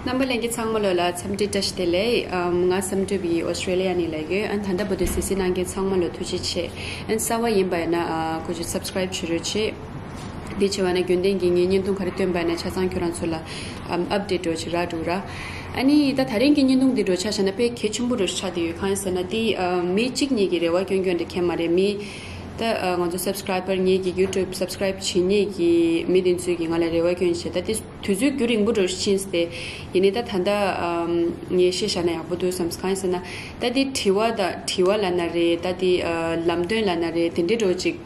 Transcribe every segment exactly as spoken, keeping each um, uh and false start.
རྣམ་པ་ལྷན་རྒྱས་ཚང་མ་ལོ་ལ་འཚམས་འདྲི་བཀྲ་ཤིས་བདེ་ལེགས། ཨམ། ང་བསམ་གྲུབ་ཡིན། ཨོ་སི་ཀྲེ་ལི་ཡ་ནས་ལབ་ཡོད། ཨ་ནི་ད་ལྟ་བར་དུ་གཟིགས་གཟིགས་གནང་མཁན་ཚང་མ་ལོ་ཐུགས་རྗེ་ཆེ། ཨ་ནི་གསར་པ་ཡིན་པ་ཡིན་ན་ཨ་ཁོ་ཚོ་སབ་སི་ཀ་རེབ་བྱེད་རོགས་བྱེད། དེ་བྱས་པ་ན་རྒྱུན་ལྡན་གྱི་ངའི་བརྙན་ཐུང་ག་རེ་སྟོན་པ་ཡིན་ན་ཆ་ཚང་ཁྱོད་རང་ཚོ་ལ་ཨམ་ཨབ་ཌེཊ་འདྲ་བོ་ཅིག་རག་འགྲོ་ར། ཨ་ནི་ད་ད་རིང་གི་བརྙན་ཐུང་འདི་འདྲ་བོ་ཆ་བཞག་ན་དཔེ་གལ་ཆེན་པོ་འདྲ་བོ་ཆགས་བསྡད་ཡོད། གང་ཡིན་ཟེར་ན་དེ་ཨ་མི་གཅིག་གཉིས་ཀྱི་རེ་བ་སྐྱོན་སྐྱོན་འདྲ་ཁྱད་མ་རེད། མི་ད་ཨ་ང་ཚོ་སབ་སི་ཀ་རེབ་པར་ངེད་ཀྱི་ཡུ་ཊུབ་སབ་སི་ཀ་རེབ་བྱེད་མཁན་གྱི་མི་དེ་ཚོས་ཀྱིས་ང་ལ་རེ་བ་སྐྱོན་བྱས། ད་དེ་དུས་ཚོད་རྒྱུན་རིང་པོ་འགྲོ་ཕྱིན་ཏེ། ཡིན་ནའི་ད་ད་ལྟ་ཨམ་ངས་བཤད་བཞག་ན་ཡག་པོ་འདུག་བསམ། གང་ཡིན་ཟེར་ན་ད་དེ་དྲི་བ་དང་དྲི་བ་ལབ་ན་རེད། ད་དེ་ཨ་ལམ་སྟོན་ལབ་ན་རེད། དེ་འདྲའི་འདྲ་བོ་ཅིག་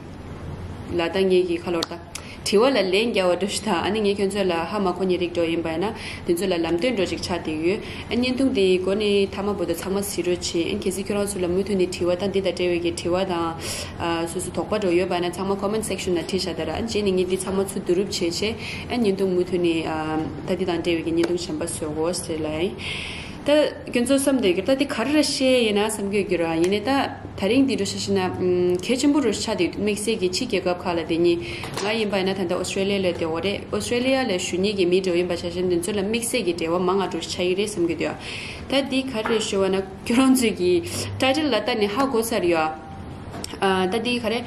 ལ་ད་ངེད་ཀྱི་ཁ་ལོར་ད་དྲི་བ་ལ་ལན་རྒྱག་པ་འདྲ་བོ་ཞིག་དང་། ཨ་ནི་ངས་ཁྱོད་ཚོ་ལ་ཧ་མ་གོ་མཁན་རིགས་འདྲ་བོ་ཡིན་པ་ཡིན་ན་དེ་ཚོ་ལ་ལམ་སྟོན་འདྲ་བོ་ཅིག་ཆགས་བསྡད་ཡོད། ཨ་བརྙན་ཐུང་དེའི་སྒོ་ནས་མཐའ་མ་བར་དུ་ཚང་མ་གཟིགས་རོགས་བྱེད། ཨ་ནི་གལ་སྲིད་ཁྱོད་རང་ཚོ་ལ་མུ་མཐུད་ནས་དྲི་བ་དང་འདི་དང་འབྲེལ་བའི་གི་དྲི་བ་དང་ཨ་སོ་སོ་དོགས་པ་འདྲ་བོ་ཡོད་པ་ཡིན་ན་ཚང་མ་ཀོ་མེན་ཊི་སེག་ཤན་ལ་བྲིས་བཞག་དང་། ཨ་ནི་རྗེས་ནས་ངས་འདི་ཚང་མ་ཚུར་བསྡུ་རུབ་བྱས་བྱས། ཨ་བརྙན་ཐུང་མུ་མཐུད་ནས་ཨ་ད་འདི་དང་འབྲེལ་བའི་གི་བརྙན་ཐུང་གཞན་པ་བཟོ་དགོས་ཟེར་ལབ་ཡིན། ད་ཁྱོད་ཚོ་བསམ་བསྡད་ཀྱི་ད་འདི་ག་རེ་ར་བཤད་ཡིན་ན་བསམ་གྱི་ཡོད་ཀྱི་ར། ཡིན་ནའི་ད་ད་རིང་འདི་འདྲ་བོ་ཆ་བཞག་ན་ཨམ་གལ་ཆེན་པོ་འདྲ་བོ་ཆགས་བསྡད་ཡོད། དམིགས་བསལ་གྱི་ཕྱི་རྒྱལ་ཁབ་ཁག་ལ་དེ་གཉིས་ང་ཡིན་པ་ཡིན་ན་ད་ལྟ་ཨོ་སི་ཀྲེ་ལི་ཡ་ལ་བསྡད་ཡོད་རེད། ཨོ་སི་ཀྲེ་ལི་ཡ་ལ་བཞུགས་མཁན་གྱི་མི་འདྲ་བོ་ཡིན་པ་ཆ་བཞག་ན་དེ་ཚོ་ལ་དམིགས་བསལ་གྱི་འབྲེལ་བ་མང་ང་འདྲ་བོ་ཆགས་ཀྱི་རེད་བསམ་གྱི་འདུག། ད་འདི་ག་རེ་རེད་ཞུ་བ་ན་ཁྱོད་རང་ཚོས་ཀྱི་ཊའི་ཊལ་ལ་ལྟ་ནས་ཧ་གོ་ཚར་ཡོད། ཨ་ད་འདི་ག་རེ་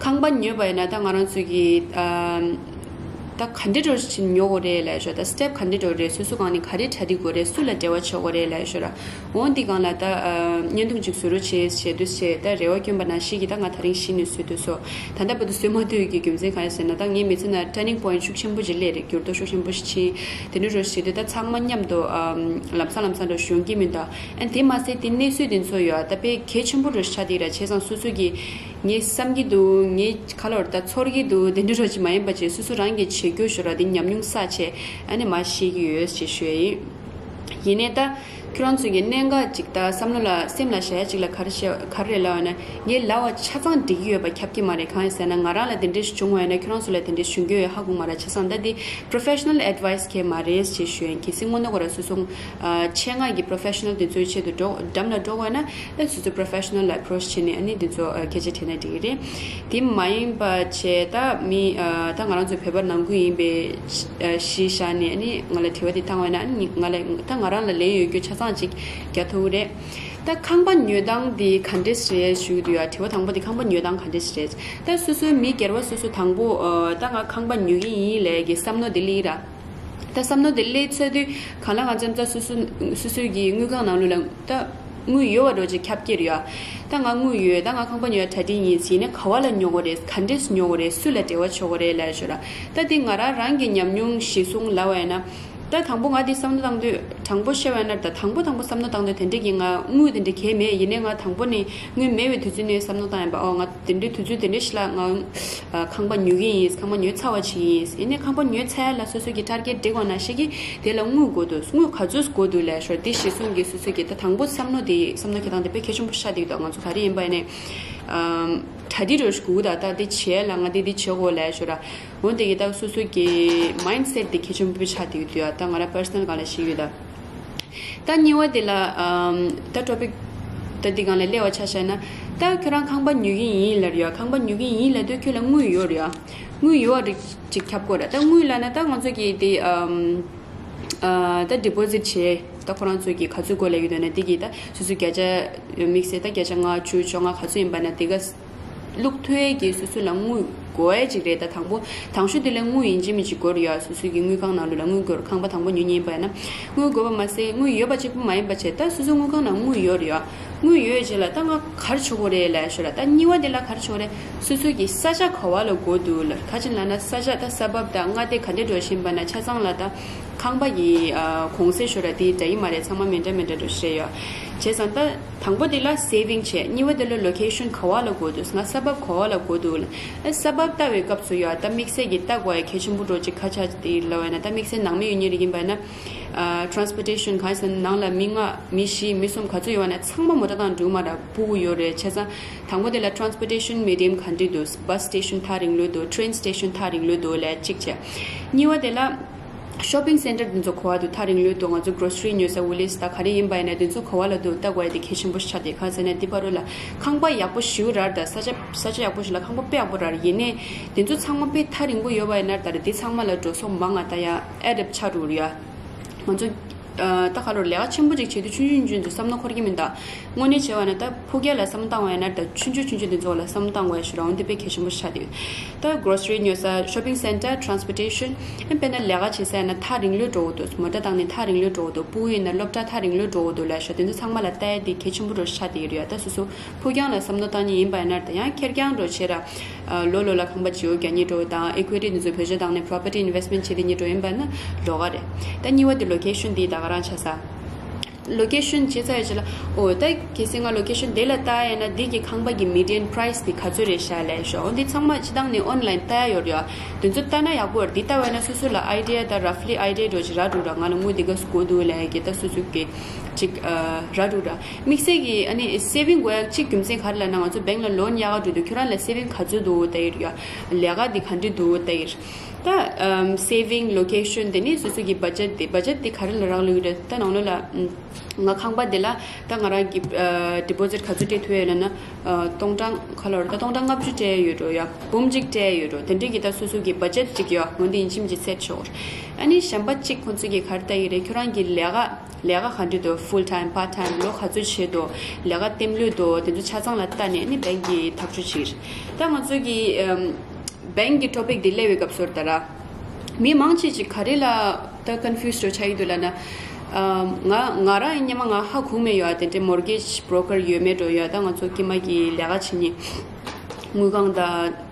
ཁང་པ་ཉོས་པ་ཡིན་ན་ད་ང་རང་ཚོས་ཀྱི་ཨམ་ད་ག་འདྲ་འདྲ་བོ་ཞིག་ཉོ་དགོས་རེད་ལབ་ཤོག། ད་སི་ཊེབ་ག་འདྲ་འདྲ་བོ་རེད། སོ་སོ་སྒང་ནས་ག་རེ་གྲ་སྒྲིག་དགོས་རེད། སུ་ལ་འབྲེལ་བ་བྱེད་དགོས་རེད་ལབ་ཤོག་ར། འོ་འདི་སྒང་ལ་ད་ཨ་བརྙན་ཐུང་ཅིག་བཟོ་རོགས་བྱེད་ཞེས་དུས་བྱས། ད་རེ་བ་བསྐྱོན་པ་ནང་བཞིན་གྱི་ད་ང་ད་རིང་གཞི་ནས་བཟོས་འདུག་སོ། ད་ལྟ་བར་དུ་བཟོས་མ་ཐུབ་ཡོད་ཀྱི་རྒྱུ་མཚན་གང་ཡིན་ཟེར་ན་ད་ངའི་མི་ཚེ་ནང་ཊར་ནིང་པོ་ཡིན་ཊི་ཤུགས་ཆེན་པོ་ཅིག་སླེབས་རེད། འགྱུར་ལྡོག་ཤུགས་ཆེན་པོ་ཞིག་ཕྱིན། དེ་འདྲ་འདྲ་བོ་ཞིག་བྱེད་དུས་ད་ཚང་མ་མཉམ་དུ་ཨམ་ལམ་སང་ལམ་སང་འདྲ་བོ་ཞིག་ཡོང་གི་མི་འདུག། ཨ་དེ་མ་ཟད་དེ་གནས་ཚུལ་དེ་ཚོ་ཡོད་ད་དཔེ་གལ་ཆེན་པོ་འདྲ་བོ་ཞིག་ཆགས་བསྡད་ཡོད་ར། བྱས་ཙང་སོ་སོ་གིས་ངས་བསམ་གྱི་འདུག། ངས་ཁ་ལོར་ད་ཚོར་གྱི་འདུག། དེ་འདྲ་འདྲ་བོ་ཅིག་མ་ཡིན་པ་བྱས་སོ་སོ་རང་གིས་བྱེད་རྒྱུ་ཞོར་ར་དེ་ཉམས་མྱོང་བསགས་བྱས་ཨ་ནི་མར་བཤད་ཀྱི་ཡོད་ཅེས་ཞུ་ཡ་ཡིན། ཡིན་ནའི་ད་ཁྱོད་རང་ཚོ་གི་གནད་འགག་ཅིག་ད་བསམ་བློ་ལ་སེམས་ལ་བཞག་ཡ་ཅིག་ལ་ག་རེ་བཤད་ག་རེ་རེད་ལབ་པ་ན་ངས་ལབ་པ་ཆ་ཚང་འགྲིག་གི་ཡོད་པ་ཁྱབ་ཀྱི་མ་རེད། གང་ཡིན་ཟེར་ན་ང་རང་ལ་དེ་འདྲ་ཞིག་བྱུང་བ་ཡིན་ན་ཁྱོད་རང་ཚོ་ལ་དེ་འདྲ་ཞིག་བྱུང་གི་ཡོད་ཧ་གོ་མ་རེད། བྱས་ཙང་ད་འདི་པོ་རོ་ཕེ་ཤི་ནལ་ཨེཌ་ཝའི་སི་གང་ཡང་མ་རེད་ཅེས་ཞུ་ཡིན། གལ་སྲིད་དངོས་གནས་ཁོ་རང་སོ་སོ་ཨ་ཆེད་མངགས་ཀྱི་པོ་རོ་ཕེ་ཤི་ནལ་དེ་ཚོའི་ཆེད་དུ་འགྲོ་འགྲམ་ལ་འགྲོ་དགོས་ན་ཨ་སོ་སོ་པོ་རོ་ཕེ་ཤི་ནལ་ལ་ཨེ་པོ་རོ་ཆི་བྱས་ནས་ཨ་ནི་དེ་ཚོ་ཨ་སྐད་ཆ་དྲིས་ན་འགྲིག་གི་རེད། དེ་མ་ཡིན་པ་བྱས་ད་མི་ཨ་ད་ང་རང་ཚོ་བོད་པ་ནང་ཁུལ་ཡིན་པའི་ཨ་གཞི་བཞག་ནས་ཨ་ནི་ང་ལ་དྲི་བ་དེ་བཏང་བ་ཡིན་ན་ཨ་ནི་ང་ལ་ད་ང་རང་ལ་ལན་ཡོད་རྒྱུ་ཆ་ཚང་ཅིག་རྒྱག་ཐུབ་ཀྱི་རེད། ད་ཁང་པ་ཉོ་སྟངས་དེ་ག་འདྲས་རེད་ཞུ་གི་འདུག་ཡ། དྲི་བ་དང་པོ་དེ་ཁང་པ་ཉོ་སྟངས་ག་འདྲས་རེད། ད་སོ་སོའི་མི་སྒེར་བ་སོ་སོ་དང་པོ་ཨ་ད་ང་ཁང་པ་ཉོ་གི་ཡིན་ལབ་ཀྱི་བསམ་མནོ་དེ་སླེབས་ར། ད་བསམ་མནོ་དེ་སླེབས་ཚར་དུས་གང་ལ་ང་ཚོ་ཚོ་སོ་སོ་སོ་སོའི་གི་དངུལ་ཁང་ནང་ལོགས་ལ་ད་དངུལ་ཡོད་པ་འདྲ་ཅིག་ཁྱབ་ཀྱི་རེད་ཡ། ད་ང་དངུལ་ཡོད། ད་ང་ཁང་པ་ཉོ་ཡ་གྲ་སྒྲིག་ཡིན་ཟེར་ནས་ག་བ་ལ་ཉོ་དགོས་རེད། ག་འདྲས་ཉོ་དགོས་རེད། སུ་ལ་འབྲེལ་བ་བྱེད་དགོས་རེད་ལབ་ཞོར་ར། ད་དེ་ང་རང་རང་གི་ཉམས་མྱོང་གཞིར་བཟུང་ལབ་པ་ཡིན་ན། ད་དང་པོ་ང་འདི་བསམ་བློ་བཏང་དུས་དྲང་པོ་བཤད་པ་ཡིན་ན་ད་དང་པོ་དང་པོ་བསམ་བློ་བཏང་དུས་དེ་འདྲས་ཀྱི་ང་དངུལ་དེ་འདྲས་གང་ཡང་མེད། ཡིན་ནའི་ང་དང་པོ་ནས་དངུལ་མེད་པའི་དུས་ཚོད་ནས་བསམ་བློ་བཏང་ཡིན་པ། ཨོ་ང་དེ་འདྲའི་དུས་ཚོད་དེ་འདྲས་ཤིག་ལ་ང་ཨ་ཁང་པ་ཉོ་གི་ཡིན། ཁང་པ་ཉོས་ཚར་བ་ཅིག་ཡིན། ཡིན་ནའི་ཁང་པ་ཉོས་ཚར་ཡ་ལ་སོ་སོ་གི་ཊར་གེཊ་སྒྲིག་དགོས་ན་ཤེས་ཀྱི་དེ་ལ་དངུལ་དགོས་འདུག། དངུལ་ག་ཚོད་དགོས་འདུག་ལབ་ཞོར་དེ་གཞིར་བཟུང་གི་སོ་སོ་གི་ད་དང་པོ་བསམ་བློ་དེ་བསམ་བློ་འཁྱེར་སྟངས་དེ་དཔེ་གལ་ཆེན་པོ་ཆགས་བསྡད་འདུག། ང་ཚོ་ག་རེ་ཡིན་པ་ཡིན་ནའི་ཨམ་གྲ་སྒྲིག་འདྲ་ཞིག་དགོས་ད། ད་དེ་བྱས་ལ་ང་དེ་དེ་བྱེད་དགོས་ལབ་ཞོར་ར། འོན་ཏེ་ཡི་དྭགས་སོ་སོ་གི་མའིན་སེཊ་དེ་གལ་ཆེན་པོ་ཆགས་བསྡད་ཡོད་དུས་ཨ། ད་ང་རང་པར་སོ་ནལ་སྒང་ལ་ཞིག་ཡོད་ད། ད་གཉིས་པ་དེ་ལ་ཨམ་ད་ཊོ་པིག་ད་འདི་སྒང་ལ་སླེབས་པ་ཆ་བཞག་ན། ད་ཁྱོད་རང་ཁང་པ་ཉོ་གི་ཡིན་ལབ་རེད་ཡ། ཁང་པ་ཉོ་གི་ཡིན་ལབ་དུས་ཁྱོད་ལ་དངུལ་ཡོད་རེད་ཡ། དངུལ་ཡོད་རེད་ཅིག་ཁྱབ་དགོས་རེད། ད་དངུལ་ལབ་ན་ད་ང་ཚོ་གི་དེ་ཨམ་ཨ་ད་ཌི་པོ་ཟིཊ་བྱས་ད་ཁོ་རང་ཚོ་གི་ག་ཚོད་དགོས་ལབ་ཡོད་དོ་ན་དེ་གི་ད་སོ་སོ་བརྒྱ་ཆ་དམིགས་བསལ་ད་བརྒྱ་ཆ་ལྔ་བཅུ་བཅོ་ལྔ་ག་ཚོད་ཡིན་པ་ན་དེ་ག་བླུག་ཐུབ་ཡས་ཀྱི་སོ་སོ་ལ་དངུལ་དགོས་ཡས་ཅིག་རེད། ད་དང་པོ་དང་ཤོས་དེ་ལ་དངུལ་ཡིན་གཅིག་མིན་གཅིག་དགོས་རེད་ཡ། སོ་སོ་གི་དངུལ་ཁང་ནང་ལོགས་ལ་དངུལ་དགོས་རེད། ཁང་པ་དང་པོ་ཉོ་མཁན་ཡིན་པ་ཡིན་ན་དངུལ་དགོས་པ་མ་ཟད་དངུལ་ཡོད་པ་གཅིག་པུ་མ་ཡིན་པ་བྱས་ད་སོ་སོ་དངུལ་ཁང་ནང་དངུལ་ཡོད་རེད་ཡ། དངུལ་ཡོད་རྗེས་ལ་ད་ང་ག་རེ་བྱེད་དགོས་རེད་ལབ་ཞོར་ད་གཉིས་པ་དེ་ལ་ག་རེ་བྱེད་དགོས་རེད། སོ་སོ་གི་ས་ཆ་ག་བ་ལ་དགོས་འདུག་ལ་ག་ཅི་ལབ་ན་ས་ཆ་ད་ས་བབ་ད་མངའ་སྡེ་ག་འདྲ་འགྲོ་བཞིན་པ་ན་ཆ་ཚང་ལ་ད་ཁང་པ་གི་ཨ་གོང་ཚད་ཞོར་དེ་འདྲ་ཡིན་མ་རེད། ཚང་མ་མི་འདྲ་མི་འདྲ་འགྲོ་བཞིན་ཡོད། བྱས་ཙང་ད། དང་པོ་དེ་ལ་སེ་བིང་བྱས། གཉིས་པ་དེ་ལ་ལོ་ཀེ་ཤན་ག་བ་ལ་དགོས་འདུག། ང་ས་བབ་ག་བ་ལ་དགོས་འདུག་ལ། ཨ་ས་བབ་ལྟ་བའི་སྐབས་སུ་ཡོད་ད་དམིགས་བསལ་གྱི་ལྟ་དགོས་ཡ་གལ་ཆེན་པོ་འདྲ་ཅིག་ཁ་ཆག་དེ་ལབ་ཡ་ན་ད་དམིགས་བསལ་ནང་མི་ཡོད་མཁན་རིགས་ཡིན་པ་ན། ཨ་ཊ་རན་སི་པོར་ཊེ་ཤན་གང་ཡིན་ཟེར་ན་ནང་ལ་མི་ལྔ་མི་བཞི་མི་གསུམ་ག་ཚོད་ཡོད་པ་ན་ཚང་མ་མོ་ཊ་དང་འགྲུལ་མ་ར་སྤུ་གུ་ཡོད་རེད། བྱས་ཙང་དང་པོ་དེ་ལ་ཊ་རན་སི་པོར་ཊེ་ཤན་མི་ཌི་ཡམ་ག་འདྲ་འདུག། བྷ་སི་སི་ཊེ་ཤན་ཐག་རིང་ལོས་འདུག། ཊེན་སི་ཊེ་ཤན་ཐག་རིང་ལོས་འདུག་ལབ་གཅིག་བྱས། གཉིས་པ་དེ་ལ། ཤོ་པིང་སེན་ཊར་དེ་ཚོ་ག་བ་འདུག། ཐག་རིང་ལོས་འདུག། ང་ཚོ་གྷོ་རོ་སི་རི་ཉོ་ས་ཝུ་ལི་སི་ད་ག་རེ་ཡིན་པ་ཡིན་ན་དེ་ཚོ་ག་བ་ལ་འདུག་ལྟ་དགོས་ཡ་དེ་གལ་ཆེན་པོ་ཞིག་ཆགས་བསྡད། གང་ཟེར་ན་འདི་བར་དུ་ལ་ཁང་པ་ཡག་པོ་ཞེ་པོ་རག་ད། ས་ཆ་ས་ཆ་ཡག་པོ་ཞིག་ལ་ཁང་པ་དཔེ་ཡག་པོ་རག་ཡིན་ནའི་དེ་ཚོ་ཚང་མ་དཔེ་ཐག་རིང་པོ་ཡོད་པ་ཡིན་ན་ད་རེས་དེ་ཚང་མ་ལ་འགྲོ་སོང་མང་ང་ད་ཡ་ཨེ་ཌི་ཨབ་ཆགས་འགྲོ་གི་རེད་ཡ། ང་ཚོ་ ཨ་ད་ག་ལོར་ལས་ཀ་ཆེན་པོ་ཅིག་བྱེད་དུས་ཆུང་ཆུང་ཆུང་ཆུང་བསམ་བློ་འཁོར་གྱི་མིན་ད། དངོས་གནས་བྱས་པ་ན་ད་ཕུགས་རྒྱང་ལ་བསམ་བློ་བཏང་བ་ཡིན་ན་ད་ཆུང་ཆུང་ཆུང་ཆུང་དེ་ཚོ་ལ་བསམ་བློ་བཏང་དགོས་ཞུ་ར། འོན་ཏེ་དཔེ་གལ་ཆེན་པོ་ཆགས་བསྡད་ཡོད། ད་གྲོ་སི་རི་ཉོ་ས། ཤོ་པིང་སེན་ཊར། ཊེ་རན་སི་པོར་ཊེ་ཤན། ཨེ་དཔེར་ན་ལས་ཀ་བྱེད་ས་ཡིན་ན་ཐག་རིང་ལོས་འགྲོ་དགོས་འདུག་མོ་ཊ་བཏང་ནས་ཐག་རིང་ལོས་འགྲོ་དགོས་འདུག་སྤུ་གུ་ཡིན་ན་སློབ་གྲྭ་ཐག་རིང་ལོས་འགྲོ་དགོས་འདུག་ལབ་ཤག་དེ་ཚོ་ཚང་མ་ལ་ལྟ་ཡ་དེ་གལ་ཆེན་པོ་འདྲ་ཆགས་བསྡད་ཡོད་རེད་ཡ། ད་སོ་སོ་ཕུགས་རྒྱང་ལ་བསམ་བློ་བཏང་མཁན་ཡིན་པ་ཡིན་ན་ད་ཡང་ཁེར་རྐྱང་འདྲ་བྱས་ར། ཨ་ལོ་ལོ་ལ་ཁང་པ་ཅིག་རྒྱག་མཁན་འདྲ་དང་ཨི་ཀུའི་ཊི་དེ་ཚོ་བེད་སྤྱོད་བཏང་ནས་པོ་རོ་པར་ཊི་ཨིན་ཝེ་སི་མེན་ཊི་བྱེད་མཁན་འདྲ་ཡིན་པ་ཡིན་ན་ལོགས་ཀ་རེད། ད་གཉིས་པ་དེ་ལོ་ཀེ་ཤན་དེ་ད་ག་རང་ཆགས་ས། ལོ་ཀེ་ཤན་བྱས་ཚར་ཡོད་ཅིག་ལ། ཨོ་ད་གལ་སྲིད་ང་ལོ་ཀེ་ཤན་དེ་ལ་ལྟ་ཡ་ཡིན་ན་འདི་གི་ཁང་པ་གི་མི་ཌི་ཡན་པ་རའི་སི་དེ་ག་ཚོད་རེད་ཤག་ལབ་ཤོག་འདི་ཚང་མ་སྤྱིར་བཏང་ནས་ཨོན་ལའིན་ལྟ་ཡ་ཡོད་རེད་ཡ། དེ་ཚོ་ལྟ་ན་ཡག་པོ་རེད། འདི་ལྟ་བ་ཡིན་ན་སོ་སོ་ལ་ཨའི་ཌི་ཡ་ད་ར་ཕ་ལི་ཨའི་ཌི་ཡ་འདྲ་ཅིག་རག་འགྲོ་ར། ང་ལ་དངུལ་འདི་ག་ཙམ་དགོས་འདུག་ལབ་ཡ་གི་ད་སོ་སོ་གི་ཅིག་ཨ་རག་འགྲོ་ར། དམིགས་བསལ་གྱི་ཨ་ནི་སེ་བིང་དགོས་ཡ་གཅིག་རྒྱུ་མཚན་ག་རེ་ལབ་ན་ང་ཚོ་བེང་ལ་ལོན་གཡར་ག་འགྲོ་དུས་ཁྱོད་རང་ལ་སེ་བིང་ག་ཚོད་འདུག་ལྟ་ཡི་རེད་ཡ། ལས་ཀ་འདི་ག་འདྲ་འདུག་ལྟ་ཡི་རེད། ད་ཨམ་སེ་བིང་ལོ་ཀེ་ཤན་དེ་ནི་སོ་སོ་གི་བ་ཇེཊ་དེ་བ་ཇེཊ་དེ་ག་རེ་ལ་རག་ལུགས་ཡོད་རེད། ད་ནང་ལོགས་ལ་ཨམ་ང་ཁང་པ་དེ་ལ་ད་ང་རང་གི་ཨ་ཌི་པོ་ཟིཊ་ག་ཚོད་སྤྲད་ཐུབ་ཡོད་ལབ་ན་ཨ་སྟོང་ཕྲག་ག་ལ་རེད། ད་སྟོང་ཕྲག་ལྔ་བཅུ་སྤྲད་ཡོད་འགྲོ་ཡ། འབུམ་གཅིག་སྤྲད་ཡོད་འགྲོ། དེ་འདྲས་ཀྱི་ད་སོ་སོ་གི་བ་ཇེཊ་ཅིག་ཡོད། འོན་ཏེ་ཡིན་གཅིག་མིན་གཅིག་སེཊ་ཆོག་ཨ་ནི་གཞན་པ་གཅིག་ཁོང་ཚོ་གི་ག་རེ་ལྟ་ཡི་རེད། ཁྱོད་རང་གི་ལས་ཀ་ལས་ཀ་ག་འདྲ་འདུག་ཕུལ་ཊའིམ་པར་ཊའིམ་ལོ་ག་ཚོད་བྱེད་འདུག་ལས་ཀ་བརྟན་པོ་འདུག་དེ་ཚོ་ཆ་ཚང་ལ་ལྟ་ནས་ནི་བེང་གི་ཐག་གཅོད་བྱེད་ཀྱི་རེད། ད་ང་ཚོ་གི་ཨམ་བེང་གི་ཊོ་པིག་འདི་སླེབས་པའི་སྐབས་སུ་ད་ར་མི་མང་ཆེ་ཅིག་ག་རེ་ལ་ད་ཀོན་ཕིའུ་སི་འདྲ་ཆགས་ཀྱི་འདུག་ལབ་ན། ཨམ་ང་ང་རང་ཡིན་སྔོན་མ་ང་ཧ་གོ་མེད་ཡོད་ཨ། དེ་འདྲའི་མོར་གེཇ་བྷི་རོ་ཀར་ཡོད་མེད་འདྲ་ཡོད་ཨ། ད་ང་ཚོ་དཀྱིལ་མ་གི་ལས་ཀ་བྱེད་མཁན་དངུལ་ཁང་ད་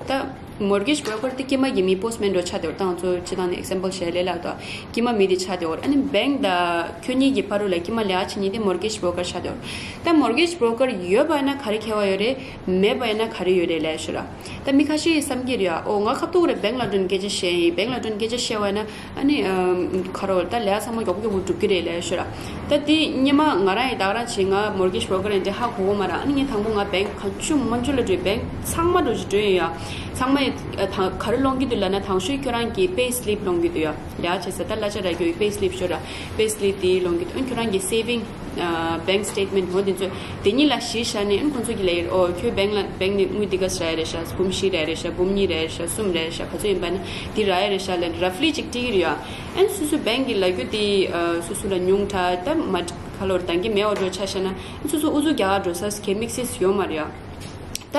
ད། མོར་གེཇ་བྷི་རོ་ཀར་དེ་དཀྱིལ་མ་གི་མི་པོ་སི་མེན་འདྲ་ཆགས་བསྡད་ཡོད་རེད། ད་ང་ཚོ་སྤྱིར་བཏང་ནས་ཨེག་སེམ་པལ་བཤད་ལས་སླ་དོ། དཀྱིལ་མ་མི་དེ་ཆགས་བསྡད་ཡོད་རེད། ཨ་ནི་བེང་དང་ཁྱོད་གཉིས་ཀྱི་བར་དུ་ལ་དཀྱིལ་མ་ལས་ཀ་བྱེད་མཁན་དེ་མོར་གེཇ་བྷི་རོ་ཀར་ཆགས་བསྡད་ཡོད་རེད། ད་མོར་གེཇ་བྷི་རོ་ཀར་ཡོད་པ་ཡིན་ན་ག་རེ་ཁྱད་པར་ཡོད་རེད། མེད་པ་ཡིན་ན་ག་རེ་ཡོད་རེད་ལབ་ཞུ་ར། ད་མི་ཁ་ཤས་བསམ་གྱི་རེད་ཨ། ཨོ་ང་ཁ་ཐུག་རེད། བེང་ལ་འགྲོ་ནས་སྐད་ཆ་བཤད་ཡིན། བེང་ལ་འགྲོ་ནས་སྐད་ཆ་བཤད་པ་ཡིན་ན་ཨ་ནི་ཨམ་ག་རེ་ད་ལས་ཀ་ཚང་མ་མགྱོགས་པོ་མགྱོགས་པོ་འགྲུབ་ཀྱི་རེད་ལབ་ཞུ་ར། ད་དེ་སྔོན་མ་ང་རང་ཡི་ད་ག་རང་བྱས། ང་མོར་གེཇ་བྷི་རོ་ཀར་ཡིན་དེ་ཧ་གོ་གོ་མ་ར། ཨ་ནི་ངས་དང་པོ་ང་བེང་གང་བྱུང་མང་བྱུང་ལ་འགྲོ། བེང་ཚང་མ་འགྲོ་ཅིག་འགྲོ་ཡིན་ཡ། ཚང་མ་ཡི་ཨ་ད་ག་རེ་སློང་གི་འདུག་ལབ་ན་དང་ཤོས་ཁྱོད་རང་གི་པེ་སི་ལིབ་སློང་གི་འདུག་ཡ། ལས་ཀ་བྱེད་ས་ད་གླ་ཆ་རག་རྒྱུ་ཡི་པེ་སི་ལིབ་ཤོར་ར། པེ་སི་ལིབ་དེ་སློང་གི་འདུག་ཨ་ནི་ཁྱོད་རང་གི་སེ་བིང་ཨ་བེང་སི་ཊེཊ་མེན་ཊི་འོ་དེ་ཚོ་དེ་གཉིས་ལ་གཞི་བཞག་ནས་ཨ་ནི་ཁོང་ཚོ་གི་ལབ་ཡོད། ཨོ་ཁྱོད་བེང་ལ་བེང་ནས་དངུལ་འདི་ག་ཚོད་རག་ཡ་རེད་ཤག་འབུམ་བཞི་རག་ཡ་རེད་ཤག་འབུམ་གཉིས་རག་ཡ་རེད་ཤག་གསུམ་རག་ཡ་རེད་ཤག་ག་ཚོད་ཡིན་པ་ན་དེ་རག་ཡ་རེད་ཤག་ལབ་ནས་ར་ཕ་ལི་ཅིག་སྤྲད་ཀྱི་རེད་ཡ། ཨན་སོ་སོ་བེང་གི་ལབ་རྒྱུ་དེ་ཨ་སོ་སོ་ལ་ཉུང་དྲགས་ད་མ་ཁ་ལོར་འདང་གི་མེད་པ་འདྲ་ཆ་བཞག་ན་ཨན་སོ་སོ་ཨུ་ཚུགས་རྒྱག་ག་འགྲོ་ས་གའི་དམིགས་བསལ་ཡོད་མ་རེད་ཡ། ད་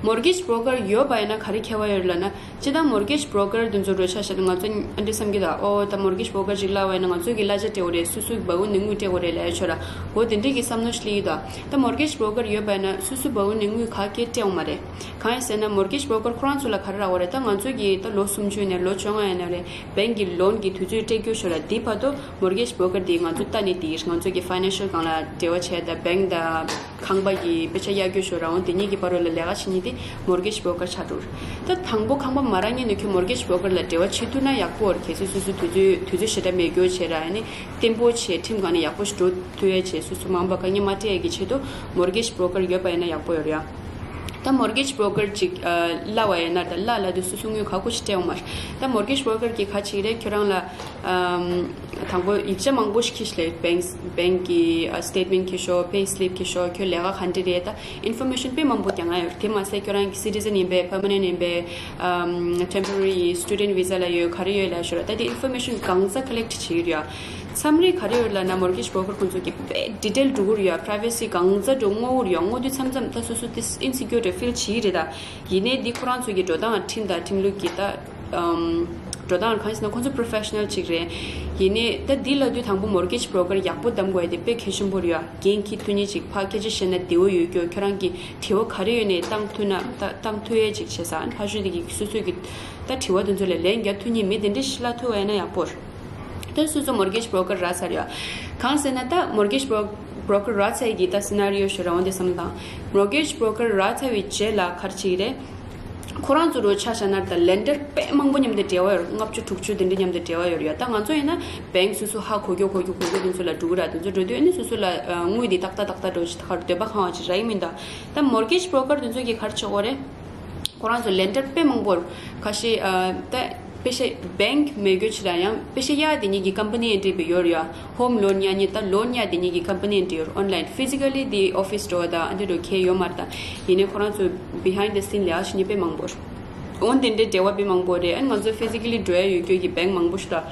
མོར་གེཇ་བྷི་རོ་ཀར་ཡོད་པ་ཡིན་ན་ག་རེ་ཁྱད་པར་ཡོད་རེད་ལབ་ན། སྤྱིར་བཏང་མོར་གེཇ་བྷི་རོ་ཀར་དེ་ཚོ་འདྲ་ཆ་བཞག་ན་ང་ཚོ་ཨ་འདྲ་བསམ་གྱི་འདུག་ཨོ་ད་མོར་གེཇ་བྷི་རོ་ཀར་ཅིག་གླ་བ་ཡིན་ན་ང་ཚོ་གི་གླ་ཆ་སྤྲད་དགོས་རེད། སོ་སོའི་སྦ་ཁུག་ནས་དངུལ་སྤྲད་དགོས་རེད་ལབ་ཡ་ཆོ་ར། འོ་དེ་འདྲས་ཀྱི་བསམ་བློ་ཞིག་སླེབས་ཀྱི་འདུག་ད་མོར་གེཇ་བྷི་རོ་ཀར་ཡོད་པ་ཡིན་ན་སོ་སོའི་སྦ་ཁུག་ནས་དངུལ་ག་གེ་སྤྲད་ཡོང་མ་རེད། གང་ཡིན་ཟེར་ན་མོར་གེཇ་བྷི་རོ་ཀར་ཁོ་རང་ཚོ་ལ་ག་རེ་རག་གི་རེད། ད་ང་ཚོ་གི་ད་ལོ་སུམ་ཅུ་ནས་ལོ་བཅོ་ལྔ་ཡིན་ན་རེད། བེང་གི་ལོན་གི་དུས་ཚོད་སྤྲད་རྒྱུ་ཤོར་ར། དེ་བར་དུ་མོར་གེཇ་བྷི་རོ་ཀར་དེ་ང་ཚོ་ལྟ་ནས་དེ་ང་ཚོ་གི་ཕའི་ནན་ཤལ་སྒང་ལ་འབྲེལ་བ་བྱས། ད་བེང་དང་ཁང་པ་གི་དཔེ་ཆ་གཡར་རྒྱུ་ཤོར་ར། འོ་དེ་གཉིས་ཀྱི་བར་དུ་ལ་ལས་ཀ་བྱེད་མཁན་དེ་མོར་གེཇ་བྷི་རོ་ཀར་ཆགས་འགྲོ་ར། ད་དང་པོ་ཁང་པ་མ་རག་སྔོན་ནས་ཁྱོད་མོར་གེཇ་བྷི་རོ་ཀར་ལ་འབྲེལ་བ་བྱེད་ཐུབ་ན་ཡག་པོ་རེད། གལ་སྲིད་སོ་སོ་དུས་ཚོད་དུས་ཚོད་ཞེ་དྲག་མེད་རྒྱུ་བྱས་ར། ཨ་ནི་བརྟན་པོ་བྱས་ཁྲིམས་སྒང་ནས་ཡག་པོ་ཞིག་འགྲོ་ཐུབ་ཡ་བྱས། སོ་སོ་མ་འོངས་པ་དཀའ་ངལ་མ་འཕྲད་ཡ་གི་ཆེད་དུ་མོར་གེཇ་བྷི་རོ་ཀར་ཡོད་པ་ཡིན་ན་ཡག་པོ་ཡོད་རེད་ཡ། ད་མོར་གེཇ་བྷི་རོ་ཀར་ཅིག་ཨ་གླ་བ་ཡིན་ན་ད་གླ་གླ་དུས་སོ་སོ་དངུལ་ག་གོ་ཞིག་སྤྲད་ཡོང་མ་རེད། ད་མོར་གེཇ་བྷི་རོ་ཀར་གྱིས་ག་བྱེད་ཀྱི་རེད། ཁྱོད་རང་ལ་ཨམ་དང་པོ་ཡིག་ཆ་མང་པོ་ཞིག་ཁྱེར་ཤོག་ལབ། བེང་བེང་གི་ཨ་སི་ཊེཊ་མེན་ཊི་ཁྱེར་ཤོག་པེ་སི་ལིབ་ཁྱེར་ཤོག་ཁྱོད་ལས་ཀ་ག་འདྲ་རེད། ད་ཨིན་ཕོར་མེ་ཤན་དཔེ་མང་པོ་རྒྱག་ཡ་ཡོད་རེད། དེ་མ་ཟད་ཁྱོད་རང་གི་སི་ཊི་ཛན་ཡིན་པས། པར་མ་ནེན་ཊི་ཡིན་པས། ཨམ་ཊེམ་པོ་ར་རི་སི་ཊུ་ཌེན་ཊི་ཝི་ཟ་ལ་ཡོད། ག་རེ་ཡོད་ལབ་ཤོག་ར། ད་དེ་ཨིན་ཕོར་མེ་ཤན་གང་ཚ་ཀ་ལེག་ཊི་བྱེད་ཀྱི་རེད་ཡ། མཚམས་རེ་ག་རེ་ཡོད་ལབ་ན་མོར་གེཇ་བྷི་རོ་ཀར་ཁོང་ཚོ་གིས་དཔེ་ཌི་ཊེལ་འགྲོ་གི་རེད་ཡ། པ་རའི་ཝེ་སི་གང་ཚ་འགྲོ་བསྔོག་གི་རེད་ཡ། བསྔོག་དུས་མཚམས་མཚམས་ད་སོ་སོ་དེ་ཨིན་སི་ཀིའུར་ཌི་ཕིལ་བྱེད་ཀྱི་རེད། ད་ཡིན་ནའི་འདི་ཁོ་རང་ཚོ་གི་འགྲོ་སྟངས་ཁྲིམས་དང་ཁྲིམས་ལུགས་ཀྱི་ད་ཨམ་འགྲོ་སྟངས་གང་ཡིན་ཟེར་ན་ཁོང་ཚོ་པོ་རོ་ཕེ་ཤ་ནལ་ཅིག་རེད། ཡིན་ནའི་ད་འདི་ལབ་དུས་དང་པོ་མོར་གེཇ་བྷི་རོ་ཀར་ཡག་པོ་གདམ་དགོས་ཡ་དེ་དཔེ་གལ་ཆེན་པོ་རེད་ཡ། འགན་འཁྱེར་ཐུབ་མཁན་ཅིག་ཕར་སྐད་ཆ་བཤད་ན་བདེ་པོ་ཡོད་རྒྱུ། ཁྱོད་རང་གི་དྲི་བ་ག་རེ་ཡོད་ནའི་བཏང་ཐུབ་ན་ད་བཏང་ཐུབ་ཡ་ཅིག་བྱས་ཙང་ཕར་ཞོག་དེ་གི་སོ་སོ་གི་ད་དྲི་བ་དེ་ཚོ་ལ་ལན་རྒྱག་ཐུབ་མཁན་མི་དེ་འདྲ་ཞིག་གླ་ཐུབ་པ་ཡིན་ན་ཡག་པོ་རེད། ད་སོ་སོ་མོར་གེཇ་བྷི་རོ་ཀར་རག་ཚར་ཡོད། གང་ཟེར་ན་ད་མོར་གེཇ་བྷི་རོ་ཀར་རག་ཚར་ཡི་གི་ད་སི་ན་རི་ཡོ་ཞུ་ར། འོ་དེ་བསམ་བློ་བཏང་། མོར་གེཇ་བྷི་རོ་ཀར་རག་ཚར་བའི་རྗེས་ལ་ག་རེ་བྱེད་ཀྱི་རེད། ཁོ་རང་ཚོ་རུ་ཆ་བཞག་ན་ད་ལེན་ཌར་དཔེ་མང་པོ་མཉམ་དུ་འབྲེལ་བ་ཡོད་རེད། ལྔ་བཅུ་དྲུག་ཅུ་དེ་འདྲ་མཉམ་དུ་འབྲེལ་བ་ཡོད་རེད་ཡ། ད་ང་ཚོ་ཡིན་ན་བེང་སོ་སོ་ཧ་གོ་རྒྱུ་གོ་རྒྱུ་གོ་རྒྱུ་དེ་ཚོ་ལ་འགྲོ་གི་ར། དེ་ཚོ་འགྲོ་དུས་ཨ་ནི་སོ་སོ་ལ་དངུལ་དེ་ཏག་ཏག་ཏག་ཏག་འགྲོ་ཞིག་ད་ག་རུ་འདོད་པ་ཁེངས་པ་ཅིག་རག་གི་མིན་ད། ད་མོར་གེཇ་བྷི་རོ་ཀར་དེ་ཚོ་གིས་ག་རེ་བྱེད་ཀྱི་ཡོད་རེད། ཁོ་རང་ཚོ་ལེན་ཌར་དཔེ་མང་པོ་ཁ་ཤས་ཨ་ད་པེ་ཤ་བེང་མེད་རྒྱུ་ཆེད་དུ་ཡང་པེ་ཤ་གཡར་དེ་གཉིས་ཀྱི་ཀམ་པ་ནི་འདྲ་པོ་ཡོད་རེད་ཡ། ཧོམ་ལོན་གཡར་མཁན་ད་ལོན་གཡར་དེ་གཉིས་ཀྱི་ཀམ་པ་ནི་འདྲ་ཡོད་རེད། ཨོན་ལའིན་ཕི་ཟི་ཀ་ལི་དེ་ཨོ་ཕི་སི་འགྲོ་བ་དང་ཨ་འདི་འགྲོ་ཁེལ་ཡོད་མ་རེད། ད་ཡིན་ནའི་ཁོ་རང་ཚོ་བི་ཧའིན་ཌི་ད་སིན་ལས་ཀ་བྱེད་མཁན་དཔེ་མང་པོ་རེད། འོན་ཏེ་འདྲའི་འབྲེལ་བ་དཔེ་མང་པོ་རེད། ཨ་ནི་ང་ཚོ་ཕི་ཟི་ཀ་ལི་འགྲོ་ཡ་ཡོད་རྒྱུ་གི་བེང་མང་པོ་ཞིག་ད།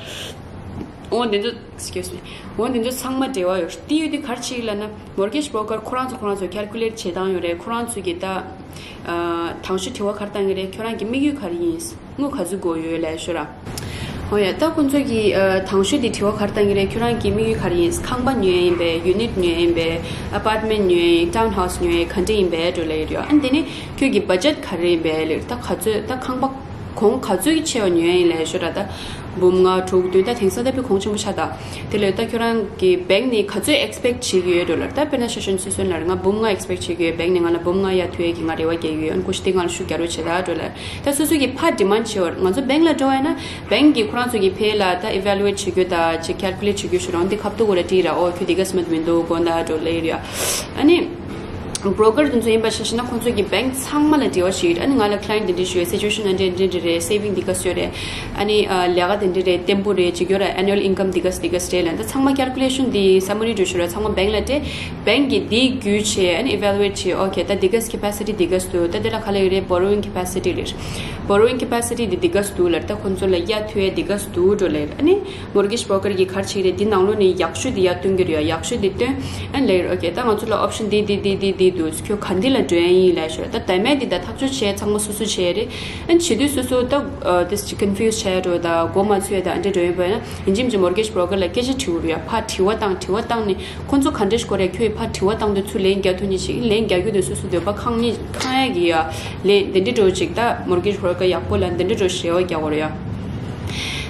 འོ་འདི་ཚོ། Excuse me. འོ་འདི་ཚོ་ཚང་མ་འབྲེལ་བ་ཡོད། དེ་ཡོད་དུས་ག་རེ་བྱེད་ཀྱི་ལབ་ན། Mortgage broker ཁོ་རང་ཚོ་ཁོ་རང་ཚོ་calculate བྱེད་སྟངས་ཡོད་རེད། ཁོ་རང་ཚོ་གི་ད་ཨ་དང་ཤོས་དྲི་བ་ག་རེ་བཏང་གི་རེད། ཁྱོད་རང་གི་དམིགས་ཡུལ་ག་རེ་ཡིན། དངུལ་ག་ཚོད་དགོས་ཡོད་ལབ་ཤོད་ར། འོ་ཡ། ད་ཁོ་ཚོ་གི་ཨ་དང་ཤོས་དེ་དྲི་བ་ག་རེ་བཏང་གི་རེད། ཁྱོད་རང་གི་དམིགས་ཡུལ་ག་རེ་ཡིན། ཁང་པ་ཉོ་ཡ་ཡིན་པས། unit ཉོ་ཡ་ཡིན་པས། apartment ཉོ་ཡ་ཡིན། townhouse ཉོ་ཡ་ཡིན། ག་འདྲ་ཡིན་པས་འགྲོ་ལབ་ཡོད་རེད། ཨ་ནི་དེ་ནས་ཁྱོད་ཀྱི་budget ག་རེ་ཡིན་པས་ལབ། ད་ག་ཚོད་ད་ཁང་པ་གོང་ག་ཚོད་ཀྱི་ཆེ་བ་ཉོ་ཡ་ཡིན་ལབ་ཤོད་ར། ད་འབུམ་ལྔ་དྲུག་བདུན། ད་དེང་སང་ད་དཔེ་གོང་ཆེན་པོ་ཆགས་ད། དེ་ལས་ད་ཁྱོད་རང་གི་bank ནས་ག་ཚོད་expect བྱེད་ཀྱི་ཡོད་འགྲོ་ལབ། ད་དཔེར་ན་ཤ་ཤོན་སུ་སོན་ལབ། ང་འབུམ་ལྔ་expect བྱེད་ཀྱི་ཡོད། bank ནས་ང་ལ་འབུམ་ལྔ་གཡར་ཐུབ་ཡས་ཀྱི་ང་རེ་བ་རྒྱག་གི་ཡོད། ཨ་ནི་ཀུ་ཤུ་དེ་ང་ལ་ཤུགས་རྒྱག་རོགས་བྱེད་ད་འགྲོ་ལབ། ད་སོ་སོ་གི་ཕར་demand བྱེད་པར་ང་ཚོ་bank ལ་འགྲོ་བ་ཡིན་ན། bank གིས་ཁོ་རང་ཚོ་གི་ཕར་ལ་ད་evaluate བྱེད་རྒྱུ་ད་ཅིག་calculate བྱེད་རྒྱུ་ཞུ་རང་དེ་ཁ་ཐུག་གོ་ལ་དྲིས་ར། ཨོ་ཁྱོད་དེ་ག་སྨད་མི་འདུག་དགོངས་དག་འགྲོ་ལབ་ཡོད་ར། ཨ་ནི་broker དེ་ཚོ་ཡིན་པ་ཆ་བཞག་ན་ཁོང་ཚོ་གི་bank ཚང་མ་ལ་འབྲེལ་བ་ཞིག་ཡོད། ཨ་ནི་ང་ལ་client དེ་འདྲ་ཞུ་ཡོད། situation འདི་འདྲ་འདི་འདྲ་རེད། saving འདི་ག་ཚོད་རེད། ཨ་ནི་ཨ་ལས་ཀ་དེ་འདྲ་རེད། བརྟན་པོ་རེད། ཅིག་ཡོད་ར། annual income འདི་ག་ཚོད་འདི་ག་ཚོད་རེད་ལབ། ད་ཚང་མ་calculation འདི་summary འདྲ་ཞུ་ར། ཚང་མ་bank ལ་སྤྲད། bank གིས་འདི་བརྒྱུད་བྱས་ཨ་ནི་evaluate བྱས། okay ད་འདི་ག་ཚོད་capacity འདི་ག་ཚོད་འདུག་ད་དེ་ལ་ག་ལ་ཡོད་རེད། borrowing capacity རེད། borrowing capacity འདི་འདི་ག་ཚོད་འདུག་ལབ། ད་ཁོང་ཚོ་ལ་གཡར་ཐུབ་ཡས་འདི་ག་ཚོད་འདུག་འགྲོ་ལབ། ཨ་ནི་mortgage broker གིས་ག་རེ་བྱེད་ཀྱི་རེད། འདི་ནང་ལོགས་ནས་ཡག་ཤོས་དེ་ཡར་སྟོན་གྱི་རེད་ཡ། ཡག་ཤོས་དེ་སྟོན། ཨ་ནི་ལབ་ཡོད་ར། okay ད་ང་ཚོ་ལ་option འདི་འདི་འདི་འདི་འདུག་ཁྱོད་ག་འདི་ལ་འགྲོ་ཡ་ཡིན་ལབ་ཤོད་ར། ད་ད་མེད་འདི་ད་ཐག་གཅོད་བྱས་ཚང་མ་སོ་སོ་བྱས་རེད། ཨ་ནི་བྱེད་དུས་སོ་སོ་ད་ཨ་དེ་ཅིག་confuse བྱས་འགྲོ། ད་མགོ་མ་ཚོས་ད་ཨ་འདྲ་འགྲོ་ཡིན་པ་ཡིན་ན། ཡིན་གཅིག་མིན་གཅིག་mortgage broker ལ་སྐད་ཆ་དྲི་དགོས་རེད་ཡ། ཕར་དྲི་བ་བཏང་དྲི་བ་བཏང་ནས་ཁོང་ཚོ་ག་འདྲ་ཞིག་དགོས་རེད། ཁྱོད་ཕར་དྲི་བ་བཏང་དུས་ཚུར་ལན་རྒྱག་ཐུབ་ནི་ཞིག་ལན་རྒྱག་རྒྱུ་དེ་སོ་སོ་འདོད་པ་ཁེངས་ནི་ཁེངས་ཡ་གི་ཡ་ལན་དེ་འདྲ་འགྲོ་ཅིག་ད་mortgage broker ཡག་པོ་ལ་དེ་འདྲ་འགྲོ་ཞེ་བ་རྒྱག་དགོས་རེད་ཡ།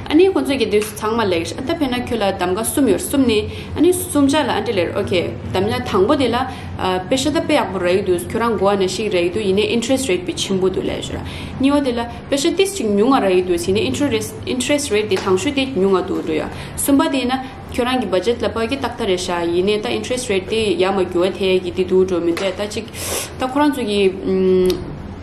ཨ་ནི་ཁོང་ཚོ་གི་དུས་སུ་ཚང་མ་ལེགས། ཨ་ད་དཔེར་ན་ཁྱོད་ལ་གདམ་ག་གསུམ་ཡོད། གསུམ་ནི་ཨ་ནི་གསུམ་ཆ་ལ་ཨ་འདྲ་ལབ་ར། okay གདམ་ག་དང་པོ་དེ་ལ་ཨ་པེ་ཤ་ད་དཔེ་ཡག་པོ་རག་གི་འདུག་ཁྱོད་རང་གོ་བ་ནང་བཞིན་རག་གི་འདུག་ཡིན་ནའི་interest rate དཔེ་ཆེན་པོ་འདུག་ལབ་ཤོད་ར། གཉིས་པ་དེ་ལ་པེ་ཤ་ཏིས་ཅིག་ཉུང་ང་རག་གི་འདུག་ཡིན་ནའི་interest interest rate དེ་དང་ཤོས་དེ་ཉུང་ང་འདུག་འགྲོ་ཡ། གསུམ་པ་དེ་ཡིན་ན་ཁྱོད་རང་གི་budget ལ་དཔག་གི་ཏག་ཏག་རེད་ཤག་ཡིན་ནའི་ད་interest rate དེ་ཡར་མར་འགྱུར་བ་ཐེབས་ཀྱི་དེ་འདུག་འགྲོ་མི་འདུག་ད་ཅིག་ད་ཁོ་རང་ཚོ་གི་ཨམ་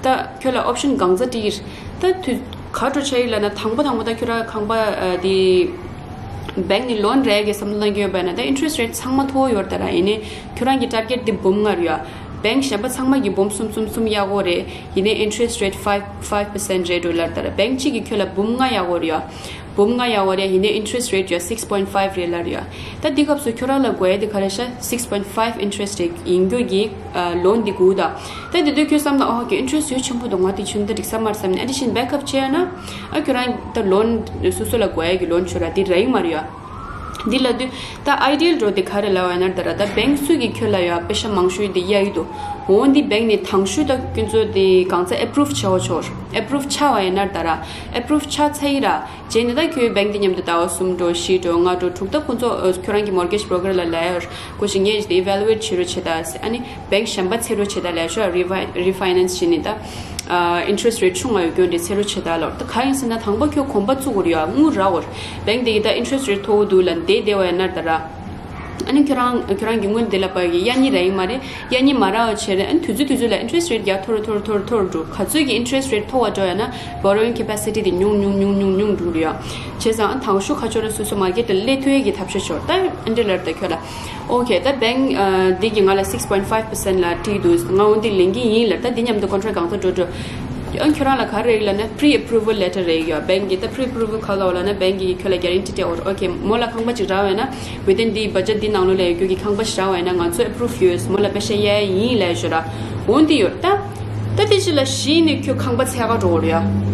ད་ཁྱོད་ལ་option གང་ཚ་སྤྲད་ཀྱི་རེད། ད་དུས་ག་འགྲོ་བྱ་ཡི་ལབ་ན། དང་པོ་དང་པོ་ད་ཁྱོད་རང་ཁང་པ་ཨ་དེ་bank ནས་loan རག་གི་བསམ་བློ་བཏང་གི་ཡོད་པ་ན། ད་interest rate ཚང་མ་མཐོ་བོ་ཡོད་རེད་ད་ར། ཡིན་ནའི་ཁྱོད་རང་གི་target དེ་འབུམ་ལྔ་རེད་ཡ། bank གཞན་པ་ཚང་མ་གི་འབུམ་གསུམ་གསུམ་གསུམ་གཡར་གྱི་ཡོད་རེད། ཡིན་ནའི་interest rate five five percent རེད་འགྲོ་ལབ་ད་ར། bank གཅིག་གིས་ཁྱོད་ལ་འབུམ་ལྔ་གཡར་གྱི་ཡོད་རེད་ཡ། འབུམ་ལྔ་གཡར་གྱི་ཡོད་རེད། ཡིན་ནའི་interest rate ཡ་six point five རེད་ལབ་རེད་ཡ། ད་འདི་སྐབས་སུ་ཁྱོད་རང་ལ་དགོས་ཡ་དེ་ག་རེ་ཤག six point five interest rate ཡིན་རྒྱུ་གི་ཨ་loan འདི་དགོས་ད། ད་དེ་དུས་ཁྱོད་བསམ་ན། ཨོ་ཁེ་interest ཡོད་ཆེན་པོ་འདུག་ང་དེ་ཆུན་ད་འགྲིག་ས་མ་རེད་བསམ་ནས། ཨ་དེ་བཞིན་backup བྱས་ཡོད་ན་ཨ་ཁྱོད་རང་ད་loan སོ་སོ་ལ་དགོས་ཡ་གི་loan ཁྱོད་རང་དེ་རག་གི་མ་རེད་ཡ། འདི་ལབ་དུས་ད་ideal འགྲོ་དེ་ག་རེ་ལབ་པ་ཡིན་ན་ད་ར། ད་bank སུ་གིས་ཁྱོད་ལ་ཡ་པེ་ཤ་མང་ཤོས་དེ་གཡར་གྱི་འདུག་འོ་འདི་bank ནས་དང་ཤོས་ད་ཁྱོད་ཚོ་དེ་གང་ཚ་approve བྱ་བ་ཆོག approve བྱ་བ་ཡིན་ན་ད་ར། approve བྱ་ཚར་ཡི་ར། རྗེས་ནས་ད་ཁྱོད་bank དེ་མཉམ་དུ་ཟླ་བ་གསུམ་འགྲོ། བཞི་འགྲོ། ལྔ་འགྲོ། དྲུག་ད་ཁོང་ཚོ་ཨ་ཁྱོད་རང་གི་mortgage broker ལ་ལབ་ཡ་ཁོ་ཞིག་ངས་དེ་evaluate བྱེད་རོགས་བྱེད་ད་ཟེར། ཨ་ནི་bank གཞན་པ་འཚོལ་རོགས་བྱེད་ད་ལབ་ཤོག refi- refinance བྱེད་ནི་ད་ཨ་interest rate ཆུང་ང་ཡོད་རྒྱུ་འདྲ་འཚོལ་རོགས་བྱེད་ད་ལབ། ད་ག་ཡིན་ཟེར་ན་དང་པོ་ཁྱོད་གོམ་པ་བཙུགས་དགོས་རེད་ཡ། དངུལ་རག་དགོས་རེད། bank དེ་གི་ད་interest rate མཐོ་བོ་འདུག་ལབ་བསྡད་བསྡད་པ་ཡིན་ན་ད་ར། ཨ་ནི་ཁྱོད་རང་ཁྱོད་རང་གི་དངུལ་འདི་ལ་ཕར་གི་གཡར་ནི་རག་གི་མ་རེད། གཡར་ནི་མ་རག་པ་བྱས་རེད། ཨ་ནི་དུས་ཚོད་དུས་ཚོད་ལ་interest rate རྒྱག་མཐོ་རུ་མཐོ་རུ་མཐོ་རུ་མཐོ་རུ་འགྲོ། ག་ཚོད་ཀྱི་interest rate མཐོ་བ་འགྲོ་ཡ་ན་borrowing capacity དེ་ཉུང་ཉུང་ཉུང་ཉུང་ཉུང་འགྲོ་རེད་ཡ། བྱས་ཙང་ཨ་དང་ཤོས་ཁ་ཕྱོགས་ལ་སོ་སོ་market དེ་སླེབས་ཐུབ་ཡས་ཀྱི་ཐབས་ཤེས་ཤོར། ད་ཨ་འདྲ་ལབ་ད་ཁྱོད་ལ། okay ད་bank ཨ་འདི་གི་ང་ལ་six point five percent ལ་སྤྲད་འདུག་ང་འོ་འདི་ལེན་གྱི་ཡིན་ལབ། ད་འདི་མཉམ་དུ་contract གང་ཚ་འགྲོ་འགྲོ། ཨ་ཁྱོད་རང་ལ་ག་རེ་རེད་ལབ་ན་pre approval letter རེད་ཡོད། bank གི་ད་pre approval ག་ལ་འོ་ལབ་ན་bank གི་ཁྱོད་ལ་guarantee སྤྲད་འོ། okay མོ་ལ་ཁང་པ་ཅིག་རག་པ་ཡིན་ན་within འདི་budget འདི་ནང་ལོགས་ལ་ཡོད་རྒྱུ་གི་ཁང་པ་ཞིག་རག་པ་ཡིན་ན་ང་ཚོ་approve ཡོད། མོ་ལ་པེ་ཤ་གཡར་ཡིན་ལབ་ཤོད་ར། འོ་འདི་ཡོད་ད། ད་དེ་ཅི་ལ་གཞི་ནས་ཁྱོད་ཁང་པ་འཚོལ་ག་འགྲོ་དགོས་རེད་ཡ།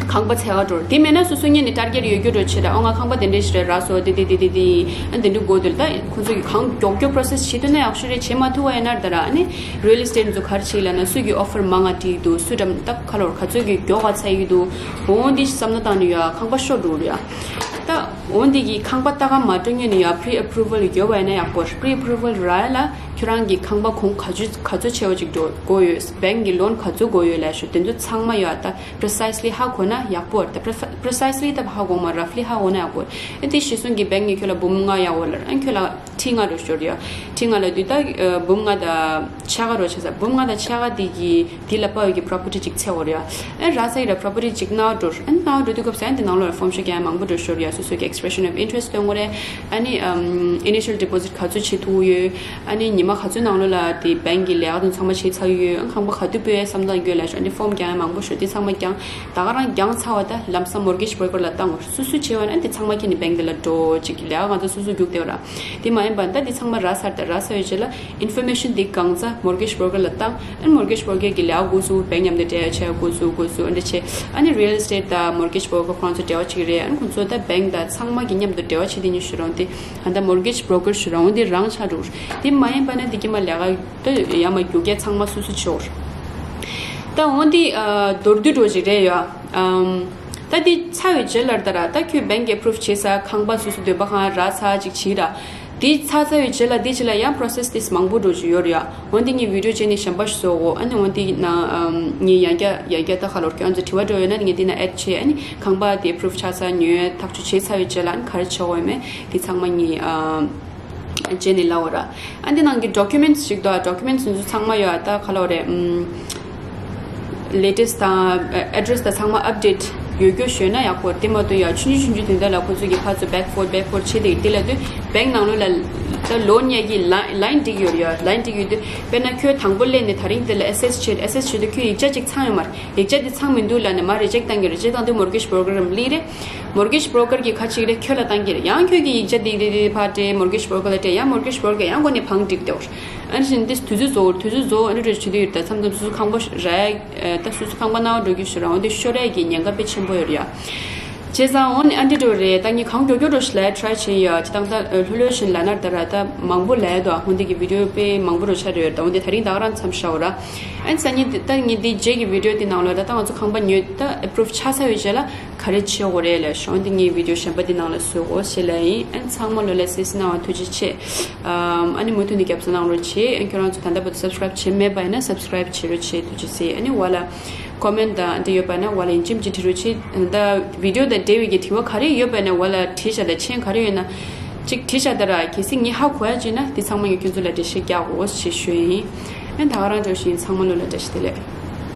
ཁང་པ་འཚོལ་ག་འགྲོ་དགོས་རེད། དེ་མེད་ན་སོ་སོ་ངོས་ནས་target ཡོད་རྒྱུ་འགྲོ་བྱེད་ར། ཨོ་ང་ཁང་པ་དེ་འདྲ་ཞིག་རེད་རག་སོང་། དེ་དེ་དེ་དེ་ཨ་དེ་འདྲ་དགོས་འདུག་ད་ཁོ་ཚོ་གི་གང་མགྱོགས་མགྱོགས་process བྱེད་ཐུབ་ན་ཡག་ཤོས་རེད། བྱེད་མ་ཐུབ་པ་ཡིན་ན་ད་ར་ཨ་ནི་real estate ཚོ་ག་རེ་བྱེད་ལབ་ན་སུ་གི་offer མང་ང་སྤྲད་འདུག་སུ་འགྲམ་ད་ཁ་ལོར་ག་ཚོད་ཀྱི་མགྱོགས་ག་འཚོལ་གྱི་འདུག་འོ་འདི་བསམ་བློ་བཏང་ནས་ཡ་ཁང་པ་ཤོར་འགྲོ་རེད་ཡ། ད་འོ་འདི་གི་ཁང་པ་ལྟ་ག་མ་འགྲོ་སྔོན་ནས་ཡ་pre approval ཡོད་པ་ཡིན་ན་ཡག་པོ་རེད། pre approval རག་ཡ་ལ་ཁྱོད་རང་གི་ཁང་པ་གོང་ག་ཚོད་ག་ཚོད་ཆེ་བ་ཅིག་འགྲོ་དགོས་ཡོད། bank གི་loan ག་ཚོད་དགོས་ཡོད་ལབ་ཤོད། དེ་ཚོ་ཚང་མ་ཡ་ད་precisely ཧ་གོ་ན་ཡག་པོ་རེད། ད pre- precisely ད་ཧ་གོ་མ་roughly ཧ་གོ་ན་ཡག་པོ་རེད། ཨེ་དེ་གཞི་བཟུང་གི་bank གིས་ཁྱོད་ལ་འབུམ་ལྔ་གཡར་འོ་ལབ་ཨ་ཁྱོད་ལ་ ཁྲི་ལྔ་འགྲོ་ཤོར་ཡ། ཁྲི་ལྔ་ལ་དུས་ད་འབུམ་ལྔ་དང་ཕྱེད་ཀ་རོ་ཆ་ས། འབུམ་ལྔ་དང་ཕྱེད་ཀ་དེ་གི་དེ་ལ་དཔའ་བའི་གི་པོ་རོ་པར་ཊི་ཅིག་ཚད་འོར་ཡ། ཨན་རག་ས་ཡི་ར་པོ་རོ་པར་ཊི་ཅིག་ནའོ་འགྲོ། ཨན་ནའོ་འགྲོ་དུས་སྐབས་སུ་ཨན་དེ་ནང་ལོགས་ལ་ཕོམ་ཤོ་རྒྱག་ཡ་མང་པོ་འགྲོ་ཤོར་ཡ། སོ་སོ་གི་expression of interest སྟོན་དགོས་རེད། ཨ་ནི་initial deposit ག་ཚོད་བྱེད་ཐུབ་ཡོད། ཨ་ནི་ཉི་མ་ག་ཚོད་ནང་ལོགས་ལ་དེ་བེང་གི་ལས་ཀ་དང་ཚང་མ་བྱེད་ཚར་ཡོད། ཨན་ཁང་པ་ག་དུས་སྤོ་ཡ་བསམ་སྟངས་ཡོད་ལ་ཤོ། ཨན་དེ་ཕོམ་རྒྱག་ཡ་མང་པོ་ཤོར། དེ་ཚང་མ་རྒྱང་ད་ག་རང་རྒྱང་ཚ་བ་ད་ལམ་སང་mortgage broker ལ་བཏང་དགོས། སོ་སོ་བྱེད་བ་ན་ཨན་དེ་ཚང་མ་ཁྱེར་ནས་བེང་དེ་ལ་འགྲོ་ཅིག་ལས་ཀ་ང་ཚོ་སོ་སོ་རྒྱུག་བསྡད་པ་ར། དེ་མ་ཡིན་པ་ད་འདི་ཚང་མ་རག་ཚར། ད་རག་ཚར་བའི་རྗེས་ལ་information འདི་གང་ཚ་mortgage broker ལ་བཏང་། ཨན་mortgage broker གི་ལས་ཀ་དགོས་སུ་བེང་མཉམ་དུ་འབྲེལ་བ་བྱས་དགོས་སུ་དགོས་སུ་ཨན་འདྲ་བྱས། ཨ་ནི་real estate དང་mortgage broker ཁོང་ཚོ་འབྲེལ་བ་བྱེད་ཀྱི་རེད། ཨན་ཁོང་ཚོ་ད་བེང་དང་ཚང་མ་གི་མཉམ་དུ་འབྲེལ་བ་བྱེད་དེ་ཉིད་ཞུ་རང་དེ་ཨན་ད་mortgage broker ཞུ་རང་དེ་རང་ཆགས་འགྲོ། དེ་མ་ཡིན་པ་ན་འདི་ཀྱི་མ་ལས་ཀ་ད་ཡ་མ་རྒྱུག་ཀྱ་ཚང་མ་སུ་སུ་བྱེད་འོར། ད་འོན་ཏེ་མདོར་བསྡུས་འགྲོ་ཞིག་རེད་ཡ། ཨམ། ད་འདི་ཚར་བའི་རྗེས་ལ་ད་ར་ད་ཁྱོད་བེང་གི་approve བྱེད་ས་ཁང་པ་སོ་སོ་འདོད་པ་གང་རག་ཚར་ཅིག་བྱེད་ར། འདི་ཚར་ཚར་བའི་རྗེས་ལ་འདི་ཅི་ལ་ཡང་process འདི་མང་པོ་འགྲོ་ཞིག་ཡོད་རེད་ཡ། འོན་ཏེ་ངས་video བྱས་ནས་གཞན་པ་ཞིག་བཟོ་གོ། ཨ་ནི་འོན་ཏེ་ན་ཨམ་ངས་ཡང་བསྐྱར་ཡང་བསྐྱར་ད་ཁ་ལོར་ཁྱོད་ཚོ་དྲི་བ་འགྲོ་ཡོད་ན་ངས་འདི་ན་add བྱས། ཨ་ནི་ཁང་པ་འདི་approve ཆགས་ཚར་ཉོས་ཐག་གཅོད་བྱས་ཚར་བའི་རྗེས་ལ་ཨ་ནི་ག་རེ་བྱེད་དགོས་ཡོད་མེད་འདི་ཚང་མ་ངས་ཨམ། བྱས་ནས་ལབ་འོ་ར། ཨ་འདི་ནང་གི་documents ཞིག་འདུག་ཨ། documents འདི་ཚོ་ཚང་མ་ཡོད་ཨ། ད་ག་ལབ་རེད། ཨམ། latest དང་address དང་ཚང་མ་update ཡོད་རྒྱུ་ཞུས་ན་ཡག་པོ། དེ་མ་གཏོགས་ཡ་ཆུང་ཆུང་ཆུང་ཆུང་དོན་དག་ལ་ཁོ་ཚོ་གི་ཕར་ཚུར་back forth back forth བྱེད་དེ་དེ་ལ་དུས་བེང་ནང་ལོགས་ལ་ད་loan ཉར་གྱི་line line སྒྲིག་ཡོད་རེད་ཡ། line སྒྲིག་ཡོད་དུས་དཔེར་ན་ཁྱོད་དང་པོ་སླེབས་ནས་ད་རིང་དེ་ལ་access བྱེད་access བྱེད་དུས་ཁྱོད་ཡིག་ཆ་གཅིག་ཚང་ཡོད་མ་རེད། ཡིག་ཆ་དེ་ཚང་མི་འདུག་ལབ་ནས་མར་reject བཏང་གི་རེད། reject བཏང་དུས་mortgage broker རམ་ལི་རེད། mortgage broker གིས་ཁ་ཅིག་རེད་ཁྱོད་ལ་བཏང་གི་རེད། ཡང་ཁྱོད་ཀྱི་ཡིག་ཆ་འདི་འདི་འདི་ཕར་སྤྲད། mortgage broker ལ་སྤྲད། ཡང་mortgage broker ཡང་སྒོ་ནས་བང་སྒྲིག་བསྡད་འོར། ཨ་ནི་འདི་དུས་ཚོད་རྫོགས་འོར། དུས་ཚོད་རྫོགས་ཨ་ནི་འགྲོ་བྱེད་དུས་ཡོད་ད་མཚམས་མཚམས་སོ་སོ་ཁང་པ་ར་ད་སོ་སོ་ཁང་པ་ནང་འགྲོ་རྒྱུ་ཞིག་རང་འོ་འདི་ཤོར་ཡས་ཀྱི་ཉེན་ཁ་དཔེ་ཆེན་པོ་ཡོད་རེད་ཡ། བྱས་ཙང་འོ་ནི་ཨ་འདི་འགྲོ་རེད། ད་ངས་གང་མགྱོགས་མགྱོགས་འགྲོ་ཞིག་ལ་try བྱེད་ཡ། ཅི་ཏང་ད་ལྷོད་ལྷོད་བཞིན་ལ་ན་ད་ར་ད་མང་པོ་ལས་དོ་འོ་འདི་གི་video དཔེ་མང་པོ་འགྲོ་ཆ་རེད་ཡོད་ད། འོ་འདི་ད་རིང་ད་ག་རང་མཚམས་ཤོར་ར། ཨ་ནི་ས་ཉིན་ད་ངས་འདི་རྗེས་ཀྱི་video འདི་ནང་ལ་ད་ད་ང་ཚོ་ཁང་པ་ཉོས་ད་approve ཆགས་ཚར་བའི་རྗེས་ལ་ག་རེ་བྱེད་དགོས་རེད་ལབ་ཤོག་འདི་ངའི་video གཞན་པ་འདི་ནང་ལ་བཟོ་དགོས་ཞེས་ལབ་ཡིན། ཨན་ཚང་མ་ལོ་ལ་སེ་སི་གནང་བ་ཐུགས་རྗེ་ཆེ། ཨམ་ཨ་ནི་མུ་མཐུད་ནས་རྒྱབ་སྐྱོར་གནང་རོགས་བྱེད། ཨན་ཁྱོད་རང་ཚོ་ད་ལྟ་བར་དུ་subscribe བྱས་མེད་པ་ཡིན་ན་subscribe བྱེད་རོགས་བྱེད། ཐུགས་རྗེ་ཆེ། ཨ་ནི་བ་ལ་comment དང་འདི་ཡོད་པ་ན་བ་ལ་ཡིན་ཅིམ་ཅིག་བྲིས་རོགས་བྱེད། ད་video དང་འབྲེལ་བའི་གི་དྲི་བ་ག་རེ་ཡོད་པ་ན་བ་ལ་བྲིས་བཞག་ད་མཆན་ག་རེ་ཡོད་ན་ཅིག་བྲིས་བཞག་ད་ར། གལ་སྲིད་ངས་ཧ་གོ་ཡ་བྱས་ན་འདི་ཚང་མ་ངས་ཁྱོད་ཚོ་ལ་འགྲེལ་བཤད་རྒྱག་དགོས་ཞེས་ཞུ་ཡིན། ཨན་ད་ག་རང་འགྲོ་བཞིན་ཚང་མ་ལོ་ལ་བཀྲ་ཤིས་བདེ་ལེགས།